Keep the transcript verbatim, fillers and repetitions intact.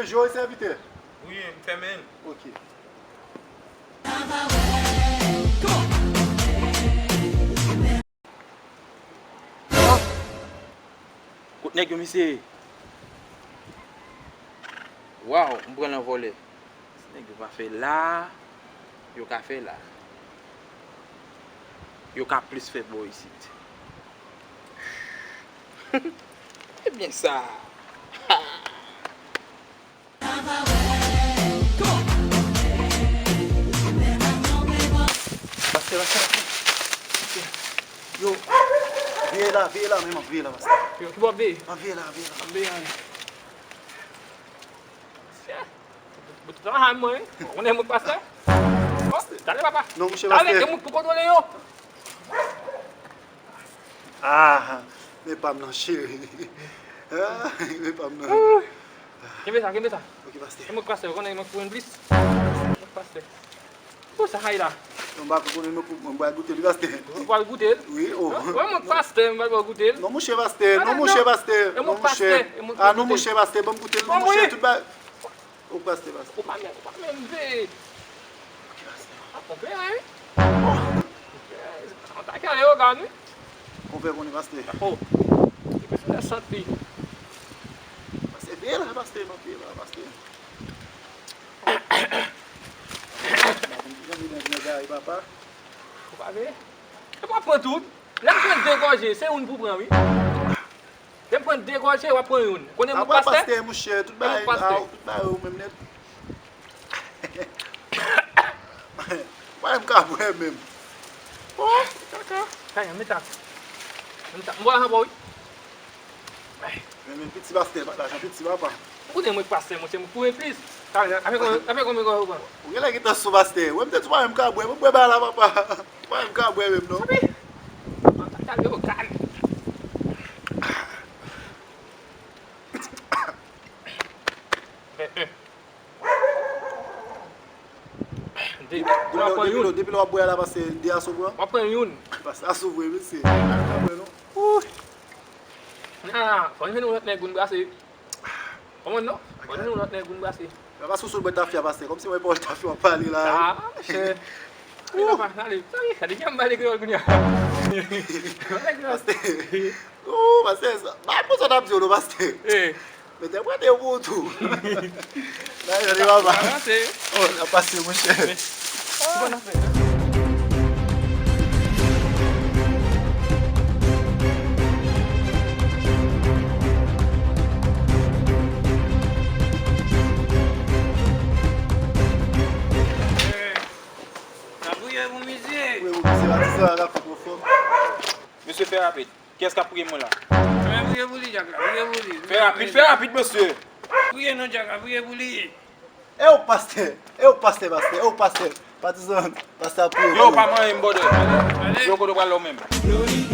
Joe, sèvitè. Wi, m fèmen l. Ok. Kot nèg yo, mesye? Waw, m pran nan vòlè. Si nèg yo pa fè la, yo ka fè la. Yo ka plis fè bò isit. Ebyen sa. Pastè, pastè, pastè. Yo, veye la, veye la, men m ap veye la, pastè. Yo, ki bò veye? M ap veye la, veye la. M ap veye la. Pastè. Bout travay mwen, wi. Ou konnen mwen pastè? Pastè. Talè, papa. Non, mouche, talè, pastè. E mwen pou kontwole yo. Ah, men pa m nan, cheri. Ah, men pa m nan. Kenbe sa, kenbe sa. Ok, pastè. E mwen pastè, ou konnen mwen pou yon plis. Mwen pastè. Pou sa kay la. Mwen pa konnen mwen pou, mwen pral goute li, pastè. Ou pral goute l? Wi, oh. Wè mwen pastè, mwen pral goute l. Non, mouche, pastè. Non, mouche, pastè. Non, mouche. Ah, non, mouche, pastè, ban m goute l, non, mouche, tout ba. Ou pastè, pastè. Ou pa menm, ou pa menm veye. Ok, pastè. A konpè, wi. An ta kale yo gad, wi. Konpè konnen, pastè. Oh. Se pèsonèl santi. Pastè, veye la, pastè, non, veye la, pastè. Papa. Ou pa veye? E pa pran tout. Lè m pran de gòje, se youn pou pran, wi. Lè m pran de gòje, w ap pran youn. Konnen mwen pastè? Pastè, mouche, tout bagay, tout bagay ou menm nèt. Mwen m ka bwè menm. Oh, kaka. Kaka, meta. Meta. M bwè anba, wi. Men, men piti pastè, pa lajan piti papa. Ou konnen mwen pastè, monchè, mwen pou enplis. Afè konbyen, afè konbyen gòje ou pran? Ou genlè gentan sou pastè. Wè m te di w pa menm ka bwè, mwen bwè ba la papa. Ou pa menm ka bwè menm non. Sabi? An ta kale yo gad. Fè en. De. Depi lè, depi lè, depi lè w ap bwè a la, pastè, de a sou pran. W ap pran youn. Pastè a sou vre, mesye. Ka bwè non. Ouh. Nan, fò n jwenn yon lòt nèg pou n brase. Konprann non? Fò n jwenn yon lòt nèg pou n brase. Papa sou sou bwè tafya, pastè. Kòmsi mwen pa w tafya w ap pale la. Ah, chè. Wi, papa, ale. Sa wi, gade jan m pale kreyòl kounye a. Pastè. Oh, pastè, sa. Ba, pou sa w t ap di w non, pastè. Eh. Mete prete yo pou ou tou. Nan, jodi papa. Avanse. Oh, n ap pase, monchè. Ki bòn afè? N ap priye pou misye. Priye pou misye, pa di sa, l ap fè twò fò. Mesye, fè rapid. Kiyès k ap priye mwen la? Fè priye pou li, Dyak la, priye pou li. Fè rapid, fè rapid, mesye. Priye non, Dyak la, priye pou li. E ou pastè, e ou pastè, pastè, e ou pastè. Patizan, pastè ap priye pou ou. Yo, pa manyen m, brother. Yo, kote w pral la ou menm?